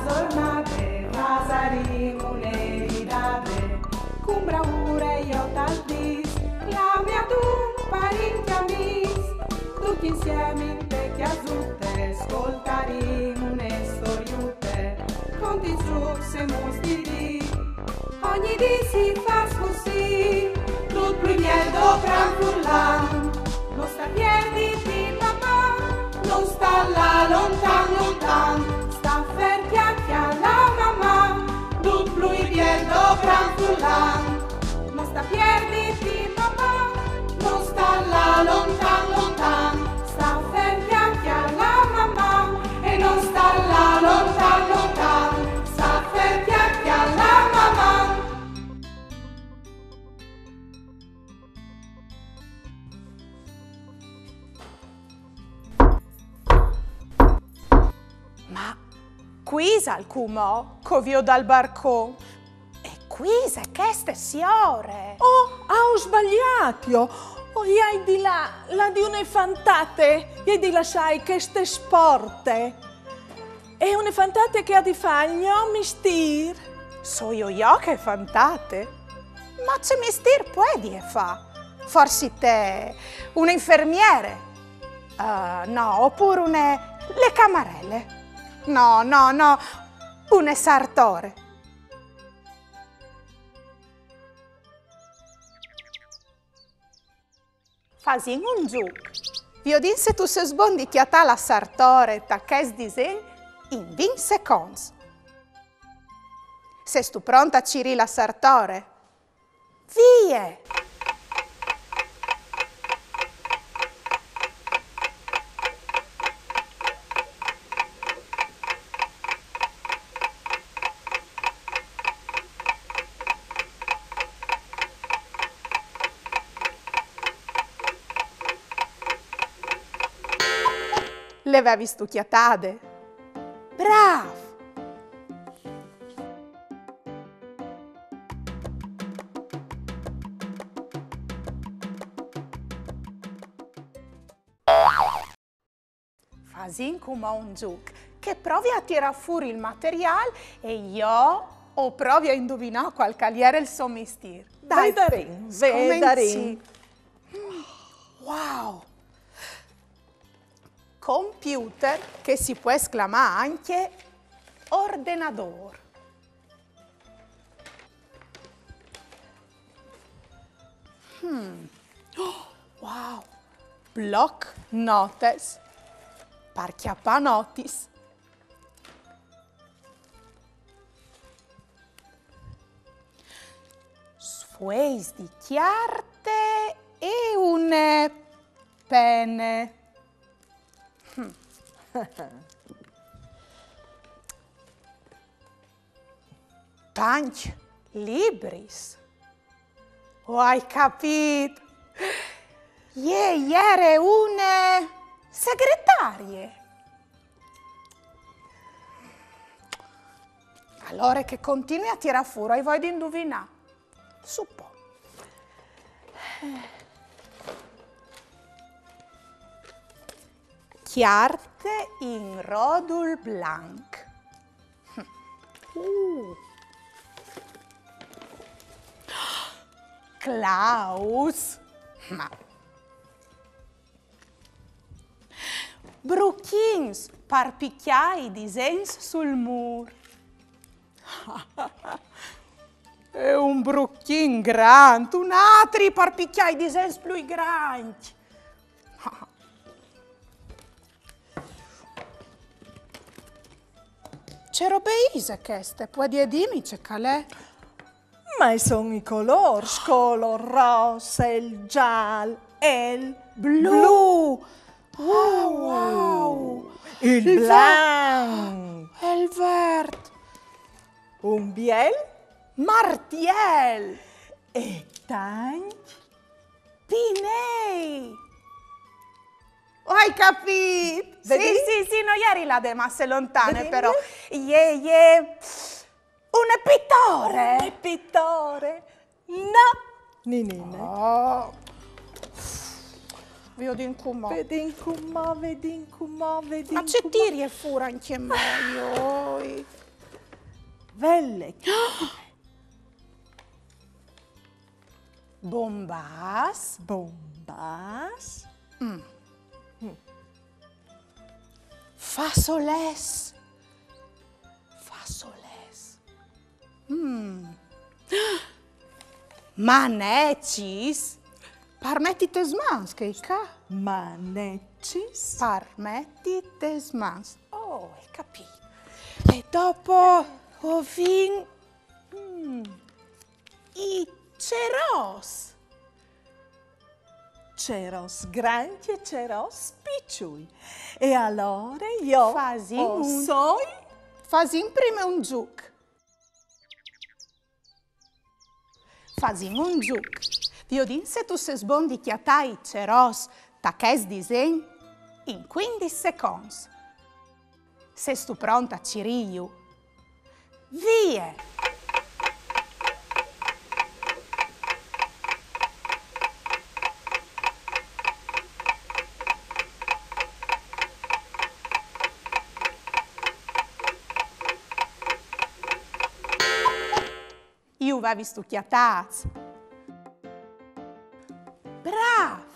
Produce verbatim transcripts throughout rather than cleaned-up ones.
Tornade, fasarìn une ridade, cun braure jo tal dis, clame a dun parint e amis, ducj insiemi inte cjasute, scoltarìn une storiute, conti, zucs e muts di dì. Ogni dì si fâs cussì, dut plui biel doprant furlan. No sta pierditi, Maman, no sta lâ lontan, lontan. Sta fer, cjalà Maman, dut plui biel doprant furlan. No sta pierditi, Maman, no sta lâ lontan, lontan. Sta fer, cjalà Maman, e no sta lâ lontan, lontan. Sta fer, cjalà Maman. Ma cui isal cumò che o viôt dal barcon? E cui ise cheste siore? Oh, o ai sbaliât jo. Oh, i ai di lâ, là di une fantate, i ai di lassâi cheste sporte. E je une fantate che e à di fâ il gno mistîr. Soi jo che fantate? Ma ce mistîr puedie fâ? Forsit une infermiere? Eh, no, opûr une, le camarele? No, no, no, une sartore. Fasìn un zûc. Viodìn se tu sês bon di cjatâ la sartore ta chest disen in vincj seconts. Sêstu pront a cirî la sartore? Vie! Le vevistu cjatade? Brâf! Fasìn cumò un zûc, che o provi a tirâ fûr il materiâl e jo o provi a induvinâ cuâl che al jere il so mistîr. Dai, vedarìn, scomenci. Vedarìn. Wow! Computer, che si pues clamâ ancje ordenadôr. Hmm. Oh, wow! Bloc notes par cjapâ notis. Sfueis di cjarte e une pene. Hmm. Tancj libris. O ai capît! E jere une segretarie. Alore che o continui a tirâ fûr, o ai voie di induvinâ. Su po. Cjarte in rodul blanc. Uh. Claus. Ma brucjins par picjâ i disens sul mûr. E un brucjin grant, un altri par picjâ i disens plui grancj. Ce robe ise cheste? Puedie dîmi ce che al è? Ma a son i colôrs, colo ros, il zâl, il blu. Blu. Ah, wow. Il blanc. Il vert. Un biel martiel. E tancj pinei. O ai capît! Sì, vedìn? Sì, sì, no jeri lade masse lontane, vedìn? Però. Ie, ie. Une pitore! Une pitore! No! Ninine. Oh. Viodìn cumò. Vedìn cumò, vedìn cumò, vedìn cumò. Ma ce tirie fûr ancjemò, joi? Vele. Bombas. Bombas. Mm. Fasolès. Fasolès. Mm. Manecis. Par meti tes mans, chei ca. Manecis. Par meti tes mans. Oh, ai capì. E dopo o vin, mm, i ceròs. Ceròs grancj e ceròs piçui. E alore jo o soi... Fasìn prime un zûc. Fasìn un zûc. Viodìn se tu sês bon di cjatâ i ceròs ta chest disen in cuindis seconts. Sêstu pront a cirîju? Vie! Ju vevistu cjatâts? Brâf!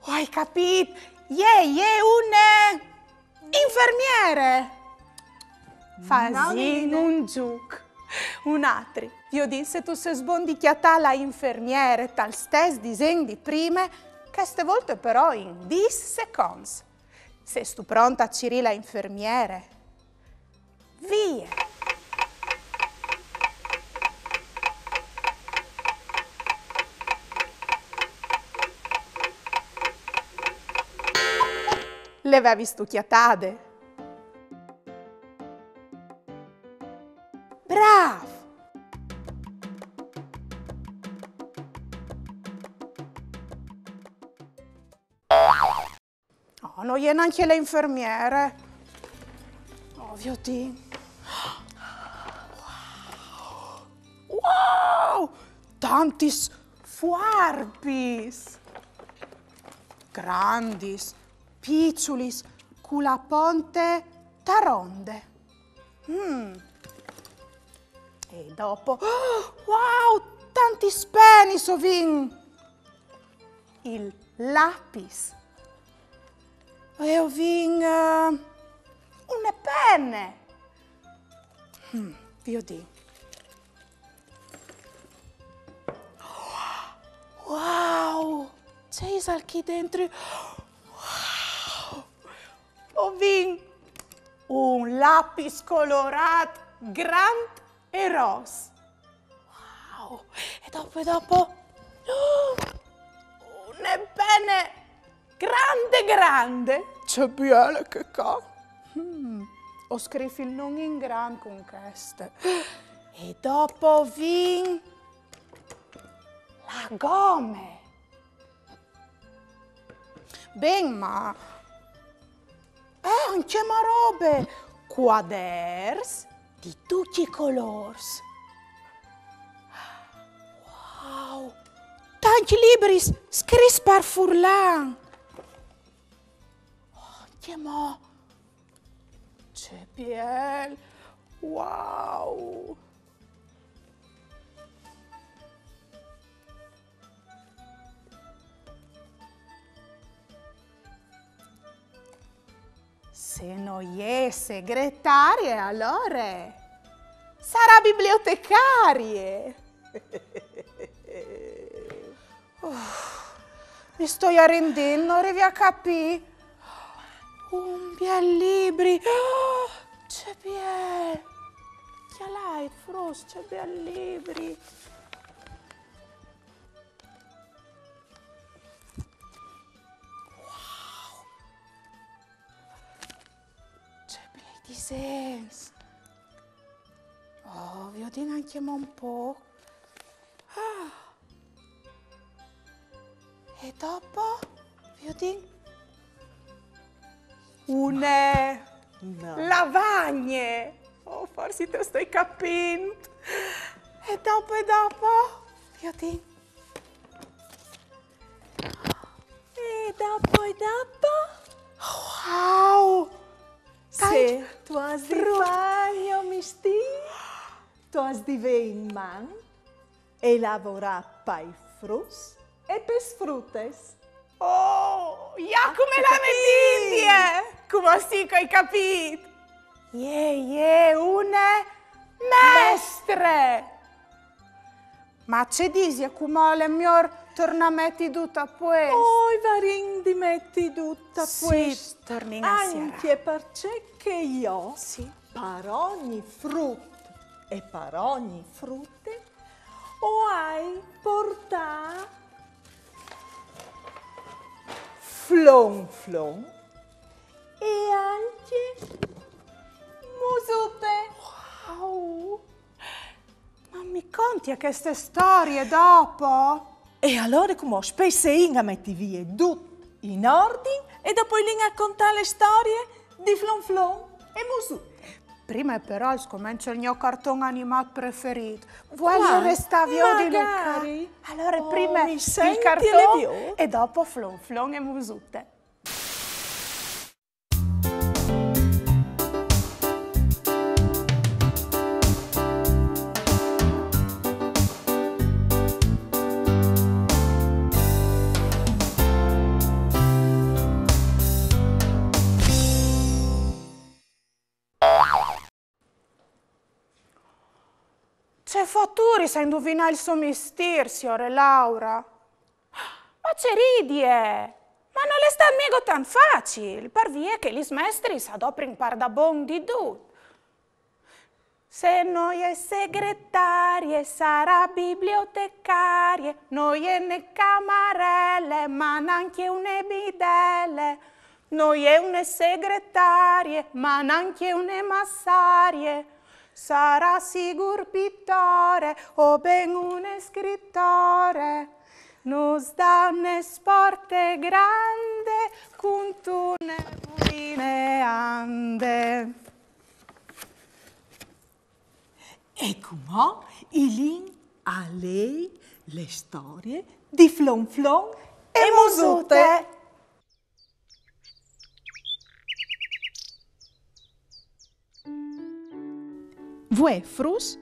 O ai capît! E je une infermiere! Fasìn un zûc. Un altri. Viodìn se tu sês bon di cjatâ la infermiere tal stes disen di prime, cheste volte però in dîs seconts. Sêstu pront a cirî la infermiere? Vie! Le vevistu cjatade? Brâf! Oh, no je nancje la infermiere. Oh, viodìn. Wow! Tantis fuarpis! Grandis, piçulis, cu la ponte taronde. Mm. E dopo, wow, tantis penis o vin! Il lapis. E o vin, eh, une pene. Mm, viodìn. Wow! Ce isal chi dentri? Wow! O vin un lapis colorât grant e ros. Wow! E dopo, e dopo? Une pene grande, grande. Ce biele chê ca. Mm. O scrîf il non in grant cun cheste. E dopo o vin la gome. Ben, ma... Eh, ancjemò robe! Cuaders di ducj i colôrs. Wow! Tancj libris scrits par furlan. Oh, ancjemò. Ce biel! Wow! Se no je segretarie, alore sarà bibliotecarie. Uf, mi stoi arindint, no rivi a capî. Un biel libri. Oh, ce biel! Cjalait, fruts, ce biel libri! Wow! Ce biei disens! Oh, viodìn ancjemò un pôc. Ah! E dopo? Viodìn. Une... No. Lavagne! Oh, forsit o stoi capint. E dopo, e dopo? Viodìn. E dopo, e dopo? Wow! Se tu âs di fâ il gno mistîr, tu âs di vê in man e lavorâ pai fruts e pes frutis. Oh, Jacum e la Letizia! Cumò sì che o ai capît! Jê, jê, une mestre! Ma ce disial, cumò al è miôr tornâ a meti dut a puest? Oh, o varìn di meti dut a puest. Sì, tornìn a sierâ. Ancje parcè che jo, sì, par ogni frut e par ogni frute, o ai portât Flon Flon e ancje Musute. Wow! Ma mi conti cheste storie dopo? E alore cumò o speisìn a meti vie dut in ordin e dopo o lin a contâ la storie di Flon Flon e Musute. Prime però al scomence il gno carton animât preferît. Vuelial restâ a viodilu? Magari. Alore prime il carton e dopo Flon Flon e Musute. Ce fortune a induvinâ il so mistîr, siore Laura. Ma ce ridie! Ma nol è stât migo tant facil, par vie che lis mestris a doprin pardabon di dut. Se no je segretarie, sarà bibliotecarie, no je une camarele, ma nancje une bidele. No je une segretarie, ma nancje une massarie, sarà sigûr pitore o ben une scritore. Nus da une sporte grande cuntune buine ande. E cumò o lin a lei la storie di Flon Flon e Musute. Vuê fruts,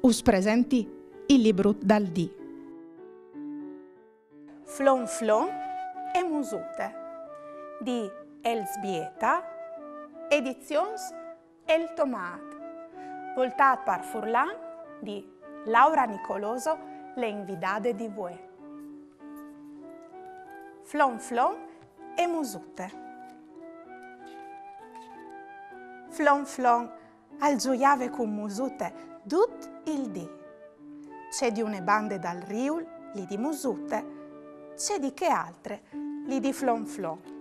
us presenti il librut dal dì. Flon Flon e Musute di Elzbieta, edizions El Tomât, voltât par furlan di Laura Nicoloso, la invidade di vuê. Flon Flon e Musute. Flon Flon al zuiave cun Musute dut il dì. Ce di une bande dal riul li dì Musute, ce di chê altre li dì Flon Flon.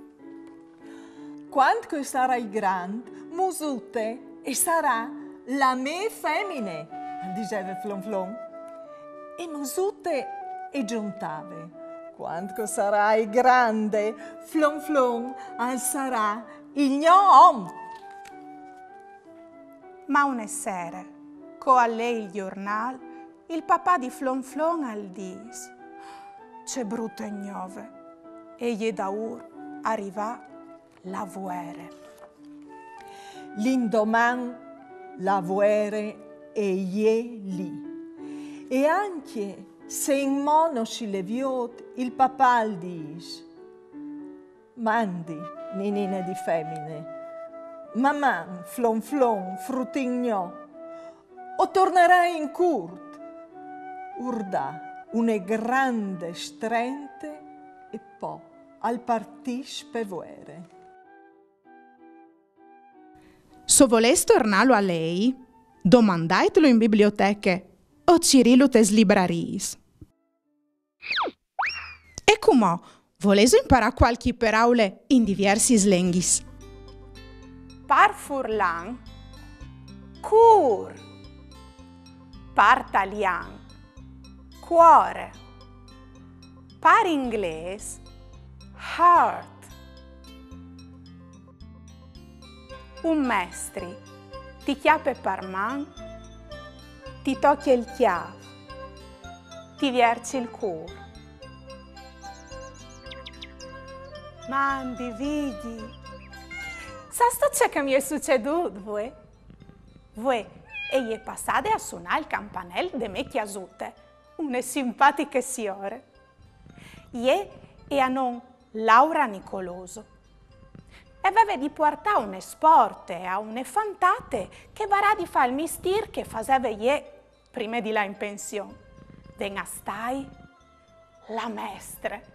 Cuant che o sarai grant, Musute e sarà la mê femine, al diseve Flon Flon. E Musute e zontave: cuant che o sarai grande, Flon Flon al sarà il gno om. Ma une sere, co al lei il gjornâl, il papà di Flon Flon al dîs: ce brute gnove, e je daûr a rivâ la vuere. L'indoman la vuere e je li. E ancje se inmò no si le viôt, il papà al dîs: mandi, ninine di femine, maman, Flon Flon, frutin gno, o tornarai in curt. Ur dà une grande strente e po al partìs pe vuere. Se o volês tornâlu a lei, domandaitlu in biblioteche o cirîlu tes librariis. E cumò, volêso imparâ cualchi peraule in diviersis lenghis? Par furlan, cûr. Par talian, cuore. Par inglês, heart. Un mestri ti cjape par man Ti tocje il cjâf, ti vierç il cûr. Mandi, Vigji. Sâstu ce che mi è sucedût, vuê? Vuê e je passade a sunâ il campanel de mê cjasute, une simpatiche siore. Jê e à non Laura Nicoloso. E veve di puartâ une sporte a une fantate che e varà di fâ il mistîr che e faseve jê prime di lâ in pension. Ven a stâi la mestre.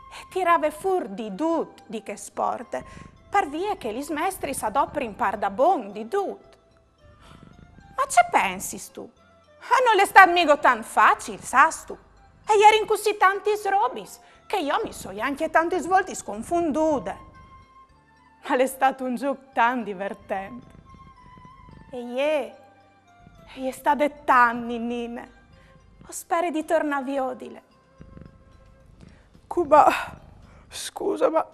E tirave fûr di dut di chê sporte, par vie che lis mestris a doprin pardabon di dut. Ma ce pensistu? Eh, nol è stât migo tant facil, sâstu? E jerin cussì tantis robis, che jo mi soi ancje tantis voltis confondude. Ma al è stât un zûc tant divertent. E jê, e je stade tant ninine. O spere di tornâ a viodile. Cumò, scuse, ma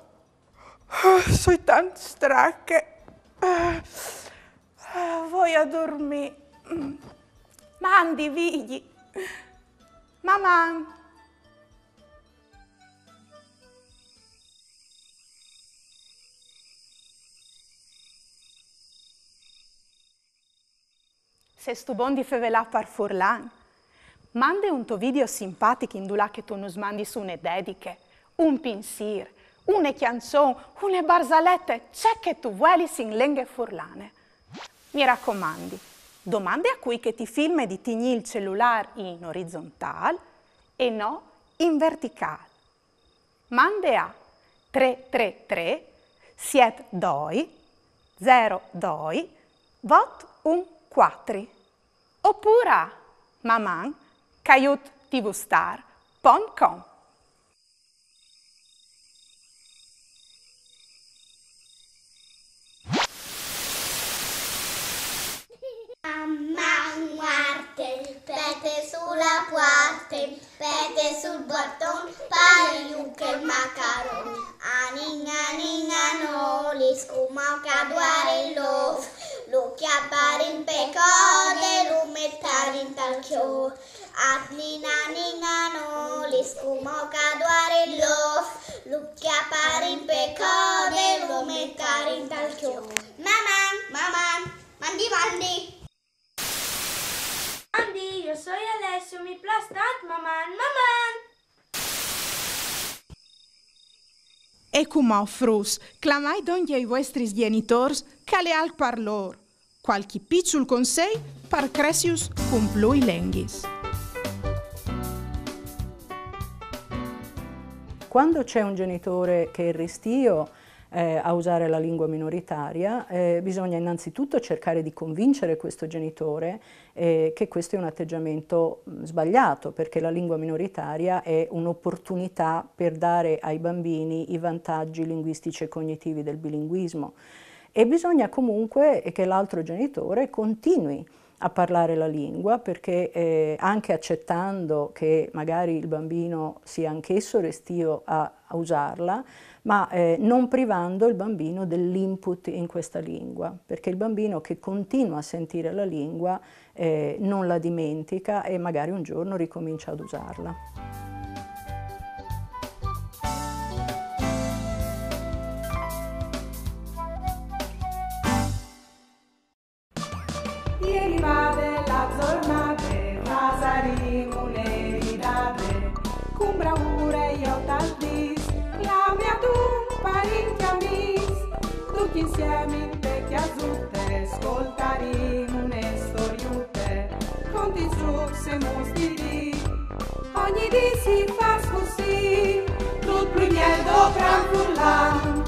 soi tant strache. Voi a durmî. Mandi, Vigji. Maman! Sêstu bon di fevelâ par furlan? Mande un to video simpatic indulà che tu nus mandis une dediche, un pinsîr, une cjançon, une barzalete, ce che tu vuelis in lenghe furlane. Mi racomandi, domande a cui che ti filme di tignî il celulâr in orizontâl e no in verticâl. Mande a trê trê trê siet doi zero doi vot un cuatri opûr a maman caiut tvstar pont com. Maman muarte, pete su la puarte, pete sul porton, pare ju che macaron. Anin, anin, anolis, cumò che a duare l'ôf, lu cjaparin pe code, lu metarin tal cjô. Anin, anin, anolis, cumò che a duare l'ôf, lu cjaparin pe code, lu metarin tal cjô. Maman, maman, mandi, mandi. Mandi, jo soi Alessio, mi plâs tant, maman, maman. E cumò, fruts, clamait dongje i vuestris gjenitôrs, che al è alc par lôr. Cualchi piçul consei par cressiju cun plui lenghis. Quando c'è un genitore che è restio, eh, a usare la lingua minoritaria, eh, bisogna innanzitutto cercare di convincere questo genitore, eh, che questo è un atteggiamento, mm, sbagliato, perché la lingua minoritaria è un'opportunità per dare ai bambini i vantaggi linguistici e cognitivi del bilinguismo. E bisogna comunque che l'altro genitore continui a parlare la lingua, perché, eh, anche accettando che magari il bambino sia anch'esso restio a, a usarla, ma, eh, non privando il bambino dell'input in questa lingua, perché il bambino che continua a sentire la lingua, eh, non la dimentica e magari un giorno ricomincia ad usarla. E rivade la zornade, fasarìn une ridade, cun braure jo tal dîs, clame a tu, parint e amîs, ducj insiemi inte cjasute, scoltarìn une storiute, cont i zûcs e muls di dì. Ogni dì si fâs cussì, dut plui biel dal cran furlan.